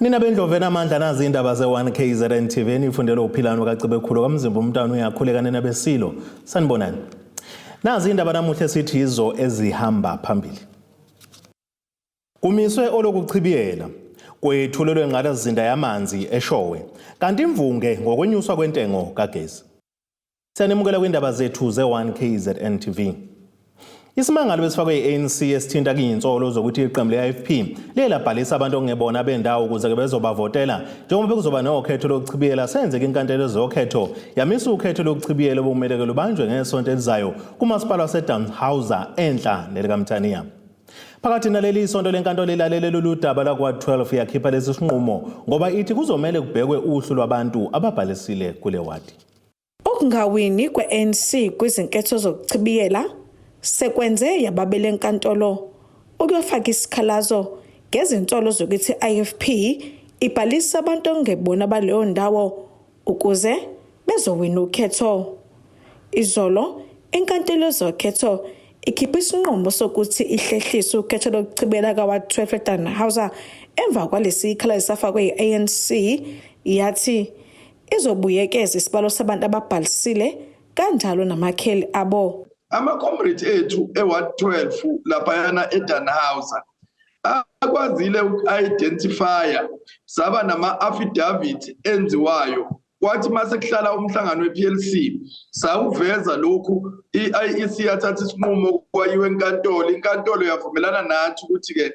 Nina bendlovu enamandla, nazi indaba ze-1 KZN TV enifundela uphilano kaCibekhulu kaMzimba, umntwana uyakhuleka. Nina besilo, sanibonani. Nazi indaba namuhla esithi yizo ezihamba phambili. Kumiswe olokuchibiyela kwethulelwe ingqalasizinda yamanzi eShowe, kanti imvunge ngokwenyuswa kwentengo kagesi. Siyanimukela kwindaba zethu ze-1 KZN TV. Isimangalo besifakwe i-ANC esithinta kiyinsolo zokuthi iqembu le-IFP liye labhalisa abantu okungebona bendawo ukuze-ke bezobavotela njengoba bekuzoba nokhetho lokuchibiyela, senzeka inkantolo zokhetho yamisa ukhetho lokuchibiyela obekumele-ke lubanjwe ngesonto elizayo kumasipala waseDannhauser enhla nelikaMthaniya. Phakathi naleli sonto lenkantolo ilalele lolu daba lakwa-12 yakhipha lesi sinqumo ngoba ithi kuzomele kubhekwe uhlu lwabantu ababhalisile kule wadi. Ukungawini kwe-ANC kwizinketho zokuchibiyela sekwenze yababela enkantolo ukuyofaka isikhalazo ngezinsolo zokuthi i-IFP ibhalisa abantu okungebona baleyo ndawo ukuze bezowina ukhetho. Izolo inkantolo yezokhetho ikhiphe isinqumo sokuthi ihlehlise ukhetho lokuchibiyela ka-Ward 12 eDannhauser emva kwalesi sikhala esafakwe yi-ANC, yathi izobuyekeza isibalo sabantu ababhalisile kanjalo namakheli abo. Ama-comrade ethu e-Ward 12 laphayana eDannhauser akwazile uku-identifya, saba nama-affidavit enziwayo, kwathi mase kuhlala umhlangano we-PLC sawuveza lokhu. I-IEC yathatha isinqumo, kwayiwe enkantolo, inkantolo yavumelana nathi ukuthi-ke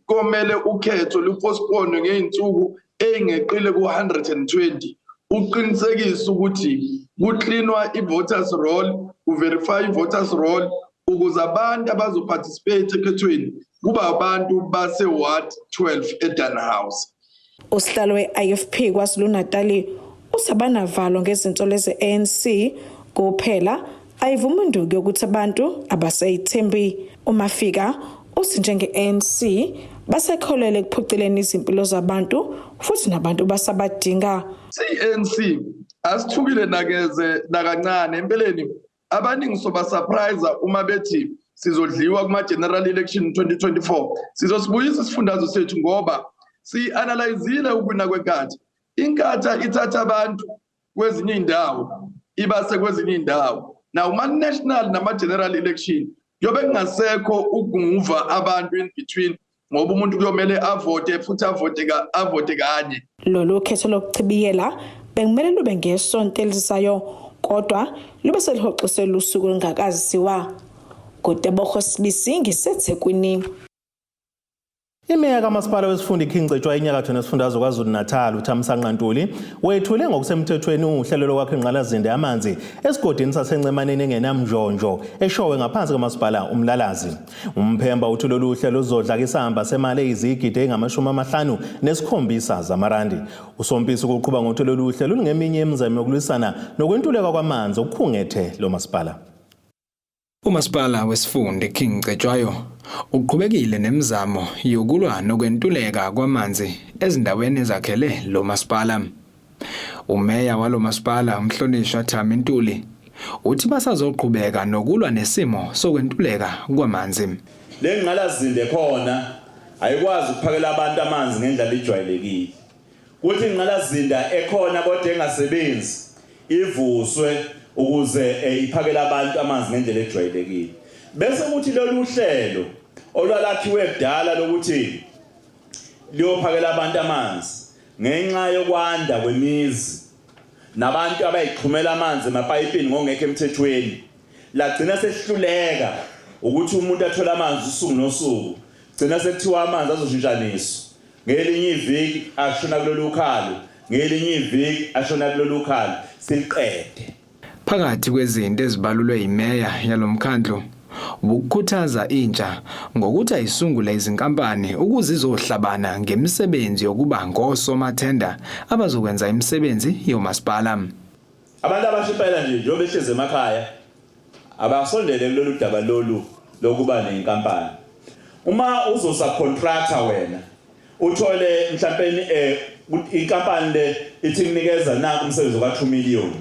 komele ukhetho lupostpone ngey'nsuku ey'ngeqile ku-120 uqinisekise ukuthi kuklinwa i-voters roll, kuverify i-voters roll ukuze abantu abazoparticipate ekhethweni kuba abantu base-ward 12 eDannhauser. Usihlalo we-IFP KwaZulu-Natal usabanavalo ngezinsolo ze-ANC, kuphela ayivumi induku yokuthi abantu abasayithembi. Umafika uthi njenge-ANC basekholele ekuphuculeni izimpilo zabantu futhi nabantu basabadinga. Si-ANC asithukile nakeze nakancane. Empeleni abaningi soba surprise uma bethi sizodliwa kuma-general election 2024. Sizosibuyisa isifundazwe sethu ngoba si-analyzile ukuwina kweNkatha. INkatha ithatha abantu kwezinye iy'ndawo ibase kwezinye iy'ndawo. Now ma-national nama-general election kuyobe kungasekho ukumuva abantu in between ngoba umuntu kuyomele avote futhi avote kanye. Lolu khetho lokuchibiyela bekumele lube ngesonto elizayo, kodwa lube selihoxiswe usuku olungakaziwa. Ngutebogo Sibisi, ngiseThekwini. Imeya kamasipala wesifunda iKing Cetshwayo enyakatho nesifundazwe KwaZulu-Natal, uThamsanqa Ntuli, wethule ngokusemthethweni uhlelo lokwakha ingqalasizinda yamanzi esigodini saseNcemaneni engenamnjonjo eShowe ngaphansi kamasipala uMlalazi. Umphemba uthi lolu hlelo luzodla isamba semali eyizigidi engama-57 zamarandi. Usompisi ukuqhuba ngokuthi lolu hlelo lungeminye imizamo yokulwisana nokwentuleka kwamanzi okukhungethe lo masipala. Umasipala wesifunda King Cetshwayo uqhubekile nemizamo yokulwa nokwentuleka kwamanzi ezindaweni ezakhele lo masipala. Umeya walo masipala, umhlonishwa Thami Ntuli, uthi basazoqhubeka nokulwa nesimo sokwentuleka kwamanzi. Le ngqalasizinda ekhona ayikwazi ukuphakela abantu amanzi ngendlela ejwayelekile. Kuthi ingqalasizinda ekhona kodwa engasebenzi ivuswe ukuze iphakele abantu amanzi ngendlela ejwayelekile. Bese kuthi lolu hlelo olwalakhiwe kudala lokuthi liyophakela abantu amanzi, ngenxa yokwanda kwemizi nabantu abayixhumela amanzi emapayipini ngokungekho emthethweni, lagcina sehluleka ukuthi umuntu athole amanzi usuku nosuku. Gcina sekuthiwa amanzi azoshintshaniswa, ngelinye iviki ashona kulolu khalo, ngelinye iviki ashona kulolu khalo, siliqede. Phakathi kwezinto ezibalulwe yimeya yalomkhandlu ukukhuthaza intsha ngokuthi ayisungule izinkampani ukuze izohlabana ngemisebenzi yokuba ngosomathenda abazokwenza imisebenzi yomasipala. Abantu abasha impela nje njengoba behlezi emakhaya abasondele kulolu daba lolu lokuba nenkampani. Uma uzosacontractor wena uthole mhlawumbe inkampani le ithi kunikeza nanku umsebenzi ka 2 million,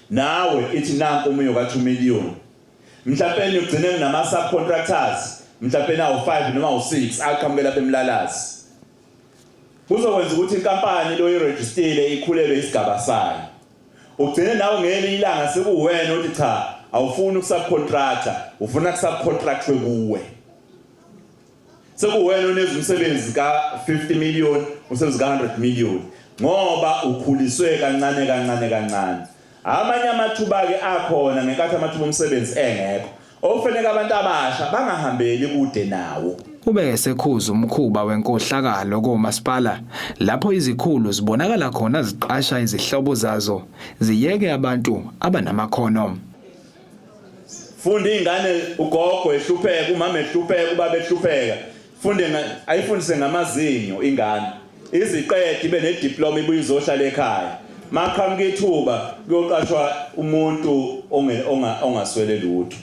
nawe ithi nanku omunye ka 2 million, mhlawumbe ugcine kunama subcontractors mhlawumbe awu 5 noma awu 6 aqhamuke lapha eMlalazi. Kuzokwenza ukuthi inkampani lo irejistile ikhulelwe isigaba sayo. Ugcine nawe ngelinye ilanga sekuwena uthi cha awufuni ukusubcontractor, ufuna kusubcontractwe kuwe. Sekuwena oneza umsebenzi ka-50 million, umsebenzi ka-100 million ngoba ukhuliswe kancane kancane kancane. Amanye amathuba-ke akhona ngenkathi amathuba omsebenzi engekho. Okufanele abantu abasha bangahambeli kude nawo. Ube esekhuza umkhuba wenkohlakalo komasipala lapho izikhulu zibonakala khona ziqasha izihlobo zazo ziyeke abantu abanamakhono. Funda ingane ugogo ehlupheka, umama ehlupheka, ubaba ehlupheka. Funde ayifundise ngamazinyo ingane. Iziqede ibe nediploma ibuye izohlala ekhaya. Maqhamuka ithuba kuyoqashwa umuntu ongaswele lutho.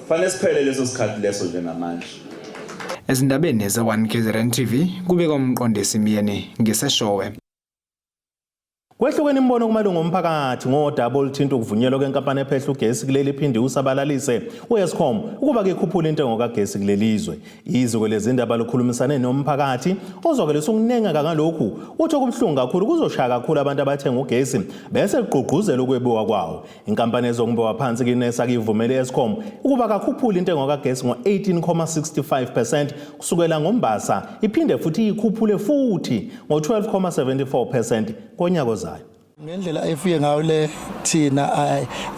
Fanele siphele leso sikhathi leso njengamanje. Ezindabeni ze-1 KZN TV kubeka umqondisi Myeni ngiseshowe. Kwehlukene imibono kumalungu omphakathi ngodaba oluthinta ukuvunyelwa kwenkampani ephehla ugesi kuleli iphinde usabalalise u-Eskom ukuba kikhuphule intengo kagesi kuleli zwe. Iziko lezindaba likhulumisane nomphakathi ozwakalisa ukunengeka ngalokhu uthi okubuhlungu kakhulu kuzoshaya kakhulu abantu abathenga ugesi bese kugqugquzela ukwebiwa kwawo. Inkampani ezokumbiwa phansi kinesa kuyivumele i-Eskom ukuba kakhuphule intengo kagesi ngo-18,65% kusukela ngoMbasa iphinde futhi iyikhuphule futhi ngo-12,74% konyaka ozayo. Ngendlela efike ngayo le thina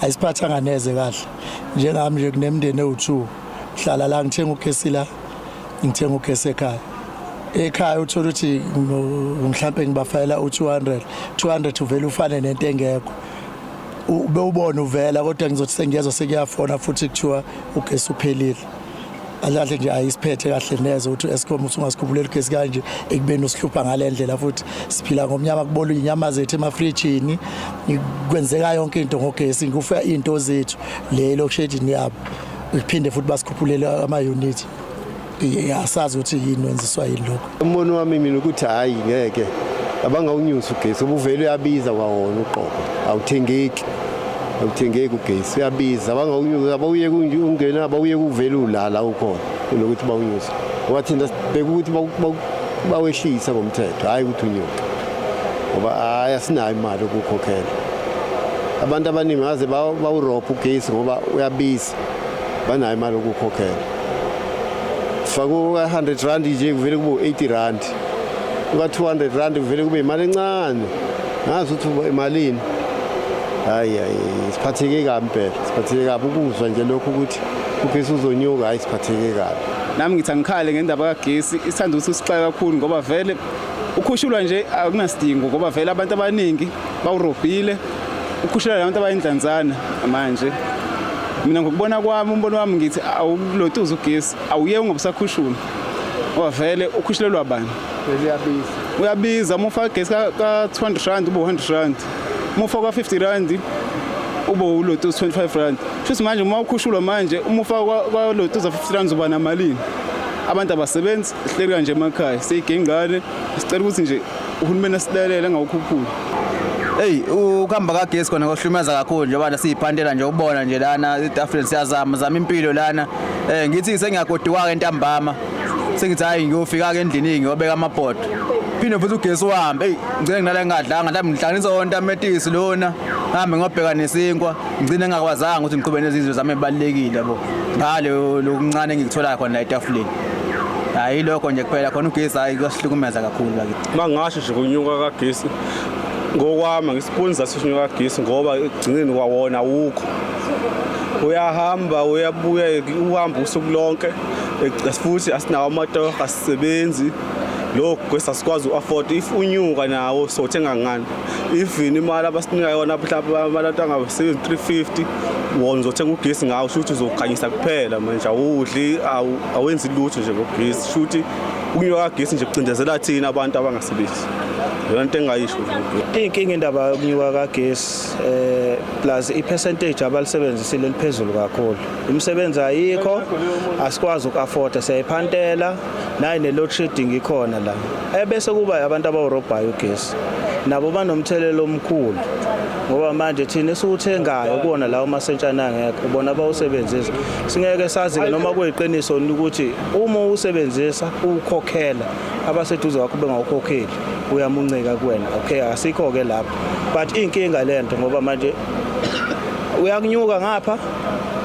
ayisiphathanga neze kahle. Njengami nje kunemndeni ewu-2 hlala la ngithenga ugesi la ngithenga ugesi ekhaya. Ekhaya uthola ukuthi mhlampe ngibafayela u-200 200 uvele ufane nento engekho. Bewubona uvela kodwa ngizothi sengiyezwa sekuyafona futhi kuthiwa ugesi uphelile. Kahle nje ayisiphethe kahle neze ukuthi u-Eskom usungasikhuphuleli ugesi kanje ekubeni usihlupha ngale ndlela futhi siphila ngomnyama kubola iy'nyama zethu emafrijini kwenzeka yonke into ngogesi kufa iy'nto zethu le lokushedini yabo iphinde futhi basikhuphulele ama-unit asazi ukuthi yini wenziswa yini lokho. Umbono wami mina ukuthi hhayi ngeke abangawunyusi ugesi ubuvele uyabiza kwawona uqobo awuthengeki awuthengeki ugesi uyabiza abangawunyusa abawuyeke ungena abawuyeke uvele ulala ukhona kunokuthi bawunyuse ngoba thina sibheka ukuthi bawehlise ngomthetho hhayi ukuthi unyuke ngoba hhayi asinayo imali yokukhokhela abantu abaningi ngaze bawurobha ugesi ngoba uyabiza banayo imali yokukhokhela faka u-100 rand nje kuvele kube u-80 rand uka-200 rand kuvele kube imali encane ngazi ukuthi imalini hayi hayi siphatheke kabi impela siphatheke kabi ukuzwa nje lokhu ukuthi ugesi uzonyuka hayi siphatheke kabi. Nami ngithi angikhale ngendaba kagesi ithanda ukuthi usixake kakhulu ngoba vele ukhushulwa nje akunasidingo ngoba vele abantu abaningi bawurobhile ukhushulwa abantu abayindlanzana manje. Mina ngokubona kwami umbono wami ngithi awulotuza ugesi awuye ungabe usakhushulwa ngoba vele ukhushulelwa bani? Uyabiza. Uyabiza uma ufaka ugesi ka 200 rand ube 100 rand. Uma ufaka 50 rand ube ulotuza 25 rand. Futhi manje uma ukhushulwa manje uma ufaka kwalotuza 50 rand uba namalini? Abantu abasebenzi sihleli kanje emakhaya siyigengane sicela ukuthi nje uhulumeni asilalele angawukhuphuli. Hey ukuhamba kagesi khona kuhlumeza kakhulu njengoba siyiphantela nje ubona nje lana etafuleni siyazama zama impilo lana ngithi sengiyagoduka ke ntambama sengithi hayi ngiyofika ke endlini ngiyobeka amabhodo phinde futhi ugesi uhambe hey ngicela nginale ngingadlanga mhlawumbe ngihlanganisa wonke ametisi lona ngihambe ngiyobheka nesinkwa ngigcine ngingakwazanga ukuthi ngiqhube nezinto zami ebalekile yabo ngale lokuncane engikutholayo khona la etafuleni. Hayi lokho nje kuphela khona ugesi hayi kuyasihlukumeza kakhulu bakithi. Mangasho nje kunyuka kagesi ngokwami ngisiboni sasinyuka kagesi ngoba ekugcineni kwawona awukho. Uyahamba uyabuya uhamba usuku lonke futhi asinawo amatoho asisebenzi lokho gesi asikwazi u-afford if unyuka nawo sothenga ngani even imali abasinika yona mhlawumbe abantu angasebenzi 350 wona uzothenga ugesi ngawo shuthi uzokhanyisa kuphela manje awudli awenzi lutho nje ngogesi shuthi ukunyuka kagesi nje kucindezela thina abantu abangasebenzi yona into engayisho nje. Inkinga indaba yokunyuka kagesi plus i-percentage abalisebenzisile liphezulu kakhulu. Imisebenzi ayikho asikwazi uku-afforda siyayiphantela nayi ne-load shedding ikhona la. Ebese kuba abantu abawurobhayo ugesi nabo banomthelelo omkhulu. Ngoba manje thina esiwuthengayo kuwona lawo masentshana angekho, bona bawusebenzisa. Singeke sazi-ke noma kuyiqiniso ukuthi uma uwusebenzisa uwukhokhela, abaseduze kwakho bengawukhokheli, uyamuncika kuwena. Okay, asikho-ke lapho, but inkinga lento ngoba manje uyakunyuka ngapha,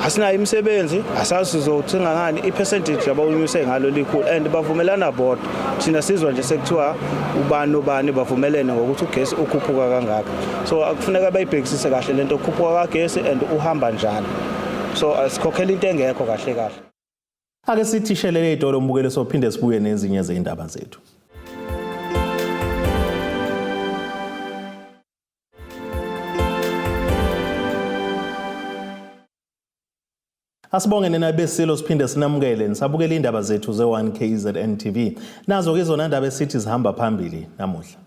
asinayo imisebenzi, asazi sizothenga ngani. I-percentage abawunyuse ngalo likhulu and bavumelana bodwa. Thina sizwa nje sekuthiwa ubani ubani bavumelene ngokuthi ugesi ukhuphuka kangaka, so akufuneka bayibhekisise kahle lento ukukhuphuka kagesi and uhamba njalo, so asikhokhela into engekho kahle kahle. Ake sithi shelele itolo mbukelo, sophinde sibuye nezinye zey'ndaba zethu. Asibonge nina besilo, siphinde sinamukele nisabukela indaba zethu ze-1 KZN TV. Nazo ke izona ndaba esithi zihamba phambili namuhla.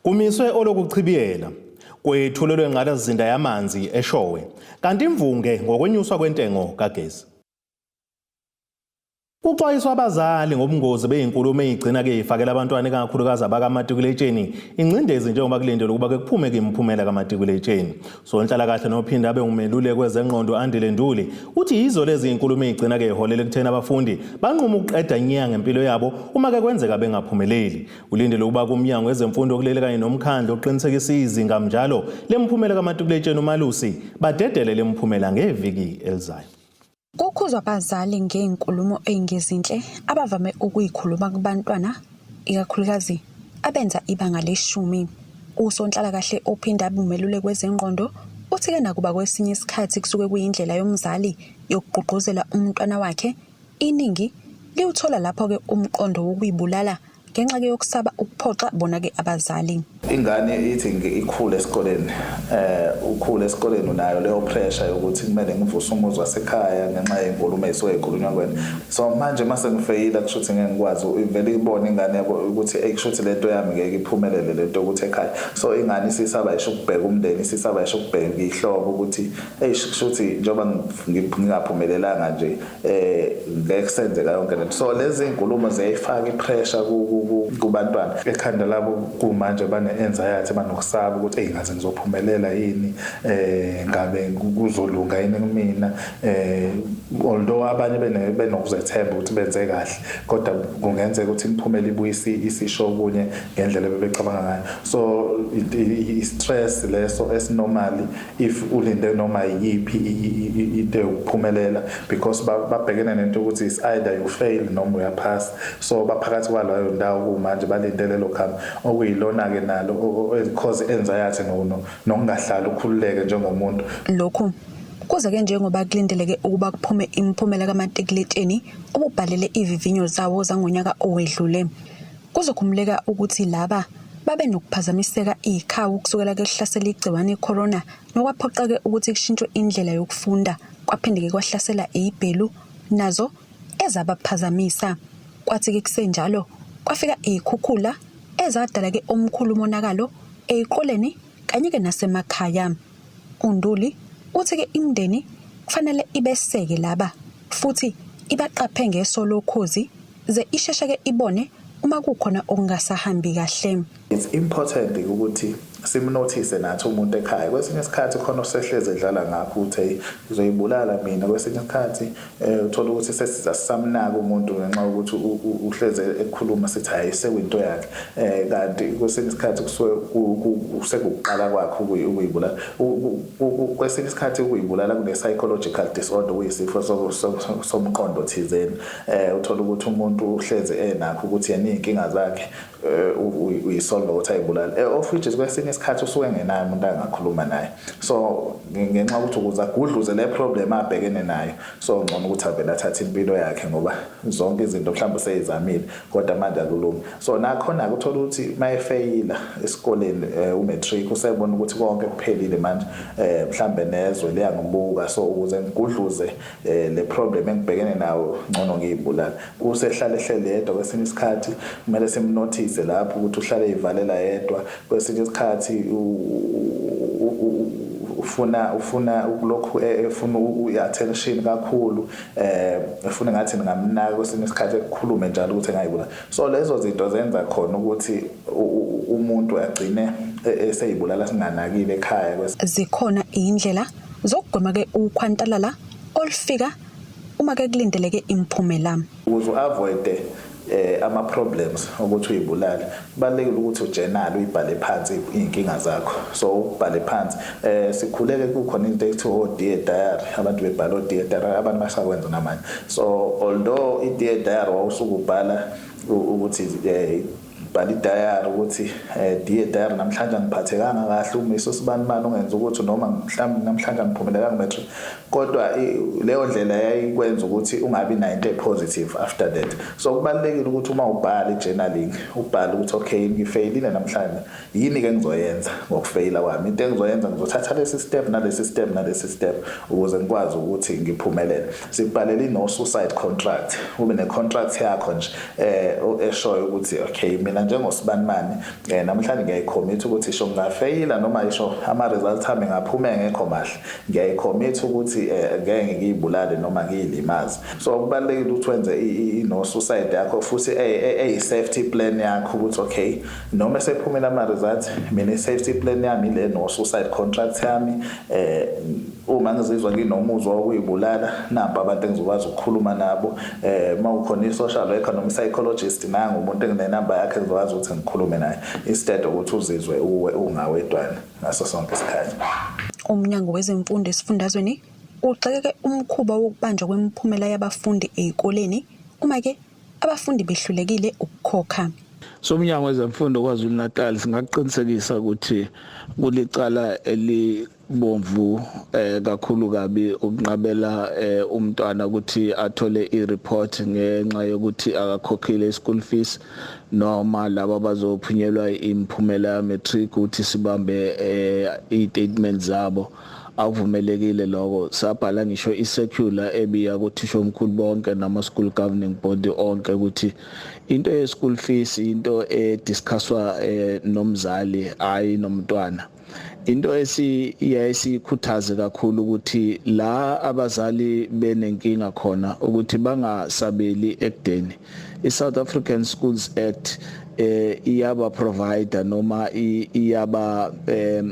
Kumiswe olokuchibiyela kwethulelwe ingqalasizinda yamanzi eShowe, kanti imvunge ngokwenyuswa kwentengo kagesi. Kuxwayiswa abazali ngobungozi beyinkulumo eyigcina ke ifakela abantwana ikakhulukazi abakamatikuletsheni ingcindezi, njengoba kulindelwe ukuba ke kuphume ke imiphumela kamatikuletsheni. Sonhlalakahle nophinde abe ngumeluleki wezengqondo Andile Nduli uthi yizo lezi inkulumo eyigcina ke iholela ekutheni abafundi banqume ukuqeda nya ngempilo yabo uma ke kwenzeka bengaphumeleli. Ulindele ukuba kumnyango wezemfundo kuleli kanye nomkhandlu oqinisekisa izinga njalo lemphumela kamatikuletsheni uMalusi badedele lemphumela ngeviki elizayo. Kukhuzwa abazali ngey'nkulumo ey'ngezinhle abavame ukuyikhuluma kubantwana, ikakhulukazi abenza ibanga leshumi. Usonhlalakahle ophinde abe umeluleki wezengqondo uthi-ke nakuba kwesinye isikhathi kusuke kuyindlela yomzali yokugqugquzela umntwana wakhe, iningi liwuthola lapho-ke umqondo wokuyibulala ngenxa ke yokusaba ukuphoxa bona-ke abazali. Ingane ithi ikhule esikoleni, ukhule esikoleni unayo leyo pressure yokuthi kumele ngivuse umuzi wasekhaya ngenxa yenkulumo ey'suke y'khulunywa kuwena. So manje mase ngifeyila, kusho ukuthi ngeke ngikwazi, ivele ibone ingane yabo ukuthi eyi, kusho ukuthi lento yami ngeke iphumelele lento yokuthi ekhaya. So ingane isisaba yisho ukubheka umndeni, isisaba yisho ukubheka ihlobo ukuthi eyi, kusho ukuthi njengoba ngingaphumelelanga nje, ngeke kusenzeka yonke lento. So lezi iy'nkulumo ziyayifaka i-pressure kubantwana. Ekhanda labo kumanje bane-anxiety, banokusaba ukuthi eyi, ngaze ngizophumelela yini, ngabe kuzolunga yini kumina, although abanye benokuzethemba ukuthi benze kahle, kodwa kungenzeka ukuthi imiphumela ibuye isisho okunye ngendlela ebebecabanga ngayo. So i-stress leso esinormally if ulinde noma yiphi into yokuphumelela, because babhekene nento ukuthi is either you fail noma uyaphasa. So baphakathi kwaleyo ndawo kumanje, balinde lelo khamba okuyilona-ke nalo cause anxiety nokungahlali ukhululeke njengomuntu. Lokhu kuze-ke njengoba kulindeleke ukuba kuphume imiphumela kamatikuletsheni obubhalele ivivinyo zawo zangonyaka owedlule. Kuzokhumbuleka ukuthi laba babe nokuphazamiseka ikhawu kusukela kuhlasela igciwane i-corona, nokwaphoqa-ke ukuthi kushintshwe indlela yokufunda, kwaphinde-ke kwahlasela ibhelu nazo ezabaphazamisa. Kwathi-ke kusenjalo kwafika iy'khukhula ezadala-ke omkhulu umonakalo ey'koleni kanye-ke nasemakhaya. UNduli uthi-ke imindeni kufanele ibeseke laba futhi ibaqaphe ngeso lokhozi ze isheshe-ke ibone uma kukhona okungasahambi kahle. It's important ukuthi simnothise nathi umuntu ekhaya. Kwesinye isikhathi khona osehleze edlala ngakho ukuthi hey, ngizoyibulala mina. Kwesinye isikhathi uthola ukuthi sesisamnaka umuntu ngenxa yokuthi uhleze ekhuluma, sithi hayi, sekuyinto yakhe, kanti kwesinye isikhathi kusuke sekuqala kwakhe ukuyibulala. Kwesinye isikhathi ukuyibulala kune psychological disorder, kuyisifo somqondo thizeni. Uthola ukuthi umuntu uhleze enakho ukuthi yena iy'nkinga zakhe uyisolve ukuthi ayibulale, of which is kwesinye isikhathi usuke engenayo umuntu angakhuluma naye. So ngenxa yokuthi ukuze agudluze le problem abhekene nayo, so ngcono ukuthi avele athathe impilo yakhe, ngoba zonke izinto mhlawumbe useyizamile kodwa manje akulungi. So nakhona-ke uthola ukuthi uma efeyila esikoleni u-matric, usebona ukuthi konke kuphelile manje, mhlambe nezwe liyangibuka, so ukuze ngigudluze le problem engibhekene nawo, ngcono ngiyibulala. Usehlale ehleli yedwa. Kwesinye isikhathi kumele simnothise lapho ukuthi uhlale eyivalela yedwa. Kwesinye isikhathi Ufuna ukulokhu efuna i-attention kakhulu, efuna ngathi ningamnaka kwesinye isikhathi, ekukhulume njalo ukuthi engayibulala. So lezo zinto zenza khona ukuthi umuntu agcine eseyibulala singanakile ekhaya. Zikhona indlela zokugwema ke ukhwantalala olufika uma ke kulindeleke imiphumela. Ukuze u-avoid ama problems ukuthi uyibulale, kubalekile ukuthi ujournal, uyibhale phansi inkinga zakho. So ubhale phansi. Sikhuleke kukhona into ekuthiwa o dear diary, abantu bebhala o dear diary, abantu basakwenza namanje. So although i dear diary wawusuka ubhala ukuthi bhala idayari ukuthi, "Dear diary, namhlanje angiphathekanga kahle, umiso sibani bani ungenza ukuthi," noma mhlawumbe, "Namhlanje angiphumelelanga matric," kodwa leyo ndlela yayikwenza ukuthi ungabi nayo into positive after that. So kubalulekile ukuthi uma ubhala i-journaling, ubhale ukuthi, "Okay, ngifeyilile namhlanje, yini ke ngizoyenza ngokufeyila kwami? Into engizoyenza, ngizothatha lesi step nalesi step nalesi step ukuze ngikwazi ukuthi ngiphumelele." Sibhalele i-no suicide contract, ube ne-contract yakho nje eshoyo ukuthi, "Okay, mina njengosibanimani, namhlanje ngiyayicommit ukuthi isho ngingafeyila noma isho ama-results ami ngaphuma engekho mahle, ngiyayicommit ukuthi ngeke ngiyibulale noma ngiyilimaze." So kubalulekile ukuthi wenze i-no suicide yakho futhi eyi-safety plan yakho ukuthi, okay, noma esephumile ama-results, mina i-safety plan yami ile no suicide contract yami. Uma ngizizwa nginomuzwa wokuyibulala, nampa abantu engizokwazi ukukhuluma nabo. Uma ukhona i-social worker noma i-psychologist, nangu umuntu enginenamba yakhe engizokwazi ukuthi ngikhulume naye, instead ukuthi uzizwe uwe ungawedwana ngaso sonke isikhathi. Umnyango wezemfundo esifundazweni ugxeke umkhuba wokubanjwa kwemiphumela yabafundi ezikoleni uma ke abafundi behlulekile ukukhokha. So umnyango wezemfundo KwaZulu Natal singakuqinisekisa ukuthi kulicala elibomvu kakhulu kabi ukunqabela umntwana ukuthi athole i-report ngenxa yokuthi akakhokhile school fees, noma laba abazophunyelwa imiphumela ya matric ukuthi sibambe i-statement zabo. Akuvumelekile lokho. Sabhala ngisho i-circular ebiya kuthisha omkhulu bonke nama school governing body onke ukuthi into ye school fees into ediscusswa nomzali, hayi nomntwana. Into esiyaye sikhuthaze kakhulu ukuthi la abazali benenkinga khona ukuthi bangasabeli ekudeni, iSouth African Schools Act iyaba provider noma iyaba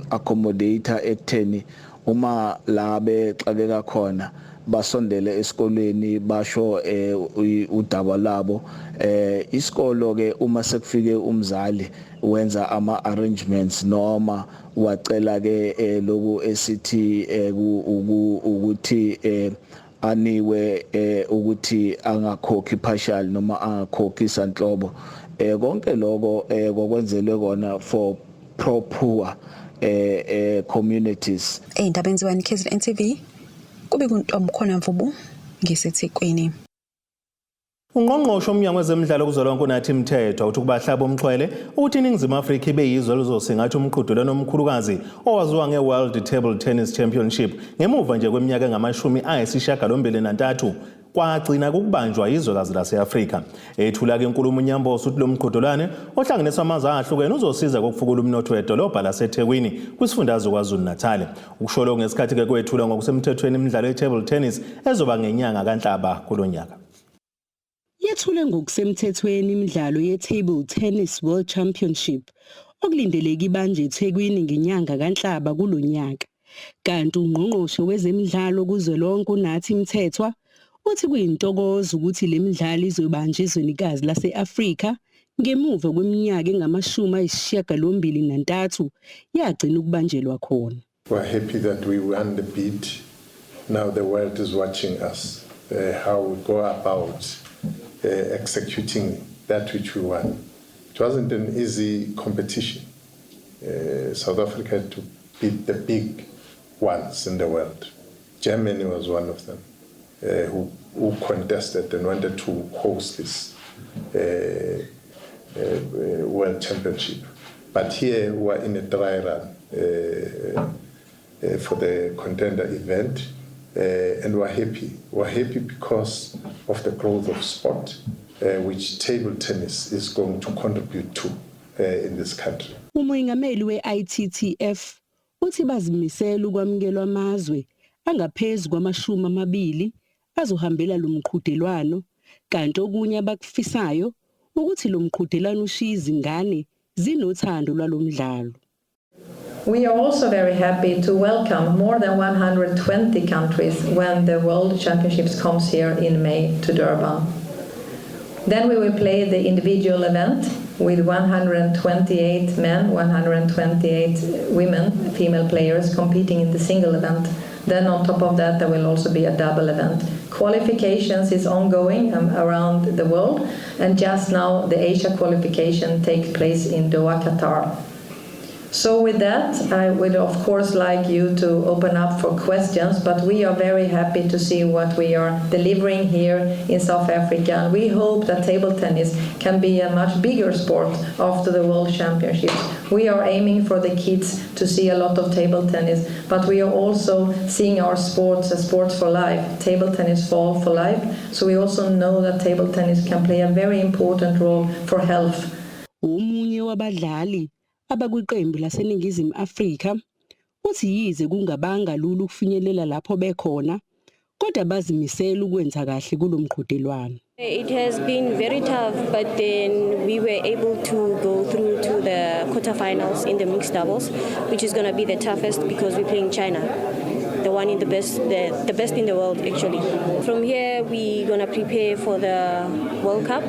accommodator ekutheni uma la bexakeka khona basondele esikolweni, basho udaba labo. Isikolo ke uma sekufike umzali wenza ama arrangements noma wacela ke loku esithi ukuthi aniwe ukuthi angakhokhi partial noma angakhokhi sanhlobo, konke lokho kokwenzelwe kona for pro poor communities. Ey'ndabeni ze-1 KZN TV, kube kuntomkhona Mvubu ngiseThekwini. Ungqongqoshe womnyango wezemidlalo kuzwelonke uNathi Mthethwa uthi kubahlaba umxhwele ukuthi iNingizimu Afrika ibe yizwe elizosingatha umqhudelwano omkhulukazi owaziwa nge-World Table Tennis Championship ngemuva nje kweminyaka engamashumi ayisishiyagalombili nantathu kwagcina kukubanjwa izwekazi lase-Afrika. Ethula-ke inkulumo uNyambose uthi lo mqhudelwane ohlanganisa amazwe ahlukene uzosiza kokufukula umnotho wedolobha laseThekwini kwisifundazwe KwaZulu-Natal. Ukusho lokhu ngesikhathi-ke kwethulwa ngokusemthethweni imidlalo ye-table tennis ezoba ngenyanga kaNhlaba kulo nyaka. Yethulwe ngokusemthethweni imidlalo ye-Table Tennis World Championship okulindeleke ibanjwe eThekwini ngenyanga kaNhlaba kulo nyaka. Kanti ungqongqoshe wezemidlalo kuzwelonke uNathi Mthethwa uthi kuyintokozo ukuthi le midlalo izobanjwa ezwenikazi lase-Afrika ngemuva kweminyaka engamashumi ayisishiyagalombili nantathu yagcina ukubanjelwa khona. We're happy that we won the bid. Now the world is watching us, how we go about executing that which we won. It wasn't an easy competition. South Africa had to beat the big ones in the world. Germany was one of them who contested and wanted to host this World Championship. But here we're in a dry run for the contender event, and we're happy. We're happy because of the growth of sport, which table tennis is going to contribute to in this country. Umongameli we-ITTF. uthi bazimisele ukwamukelwa amazwe angaphezu kwamashumi amabili azohambela lo mqhudelwano kanti okunye abakufisayo ukuthi lo mqhudelwano ushiye izingane zinothando lwalo mdlalo. We are also very happy to welcome more than 120 countries when the World Championships comes here in May to Durban. Then we will play the individual event with 128 men, 128 women, female players competing in the single event. Then on top of that, there will also be a double event. Qualifications is ongoing around the world, and just now the Asia qualification takes place in Doha, Qatar. So with that, I would of course like you to open up for questions, but we are very happy to see what we are delivering here in South Africa. And we hope that table tennis can be a much bigger sport after the World Championships. We are aiming for the kids to see a lot of table tennis, but we are also seeing our sports as sports for life, table tennis for life. So we also know that table tennis can play a very important role for health. Omunye wabadlali abakwiqembu laseNingizimu Afrika uthi yize kungabanga lula ukufinyelela lapho bekhona kodwa bazimisele ukwenza kahle kulo mqhudelwano. It has been very tough, but then we were able to go through to the quarterfinals in the mixed doubles, which is going to be the toughest because we're playing China, the one in the best, the best in the world actually. From here, we're going to prepare for the World Cup,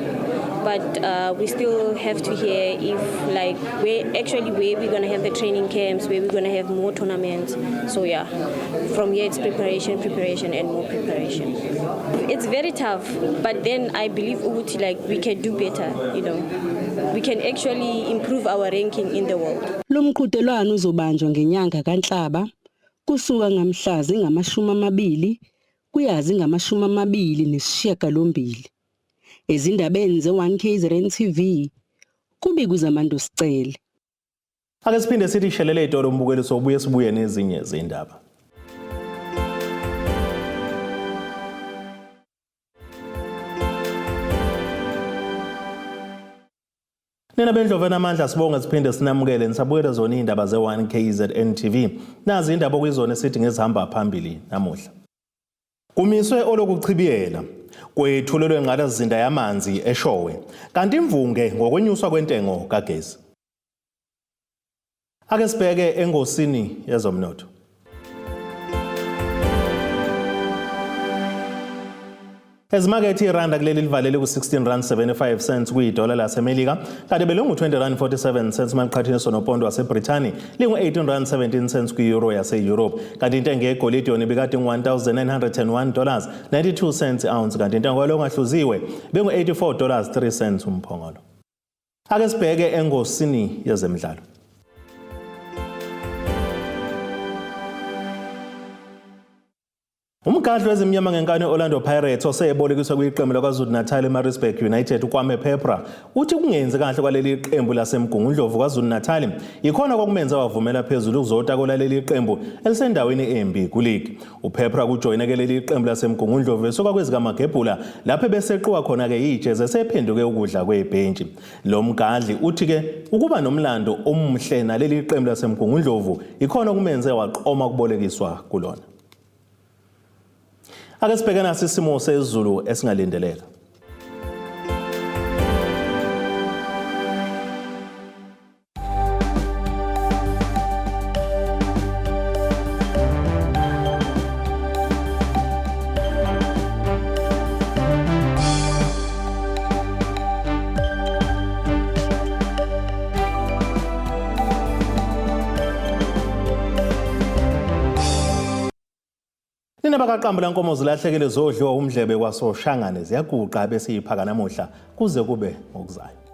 but we still have to hear if like where actually where we're going to have the training camps, where we're going to have more tournaments. So yeah, from here it's preparation, preparation, and more preparation. It's very tough, but then I believe ukuthi like we can do better. We can actually improve our ranking in the world. Lo mqhudelwano uzobanjwa ngenyanga kaNhlaba kusuka ngamhla zingama-20 kuya zingama-28. Ezindabeni ze-1 KZN TV kubika uZamando Sicele. Ake siphinde sithi shelele itolo umbukeli sobuye sibuye nezinye zindaba. Nina bendlovu enamandla sibonge siphinde sinamukele nisabukela zona izindaba ze-1 KZN TV. Nazi indaba okuyizona esithi ngezihamba phambili namuhla. Kumiswe olokuchibiyela kwethulelwe ingqalasizinda yamanzi eShowe kanti imvunge ngokwenyuswa kwentengo kagesi. Ake sibheke engosini yezomnotho. Ezimakethe iranda kuleli livalele ku-16 rand 75 cents kuyidola laseMelika kanti belingu-20 rand 47 cents maliqhathaniswa nopondo waseBrithani lingu-18 rand 17 cents kwi-euro yase-Europe kanti intengo yegolide yona ibikade ingu-1901 dollars 92 cents ounce kanti intengo yalo ongahluziwe bengu-84 dollars 3 cents umphongolo. Ake sibheke engosini yezemidlalo. Umgadli wezimnyama ngenkani Orlando Pirates oseyebolekiswa kwiqembu laKwaZulu-Natal eMaritzburg United uKwame Peprah uthi kungenzi kahle kwaleli qembu laseMgungundlovu KwaZulu-Natal ikhona kwakumenza wavumela phezulu ukuzotakula leli qembu elisendaweni embi kuligi. uPeprah kujoyineke leli qembu laseMgungundlovu esuka kwezikaMagebhula lapho ebeseqiwa khona-ke ijezi esephenduke ukudla kwebhentshi. Lo mgadli uthi-ke ukuba nomlando omuhle naleli qembu laseMgungundlovu ikhona okumenze waqoma ukubolekiswa kulona. Ake sibheke nasi isimo sezulu esingalindeleka. Nina bakaqambu lankomo zilahlekile zodliwa umdlebe kwasoshangane ziyaguqa bese yiphaka namuhla kuze kube ngokuzayo.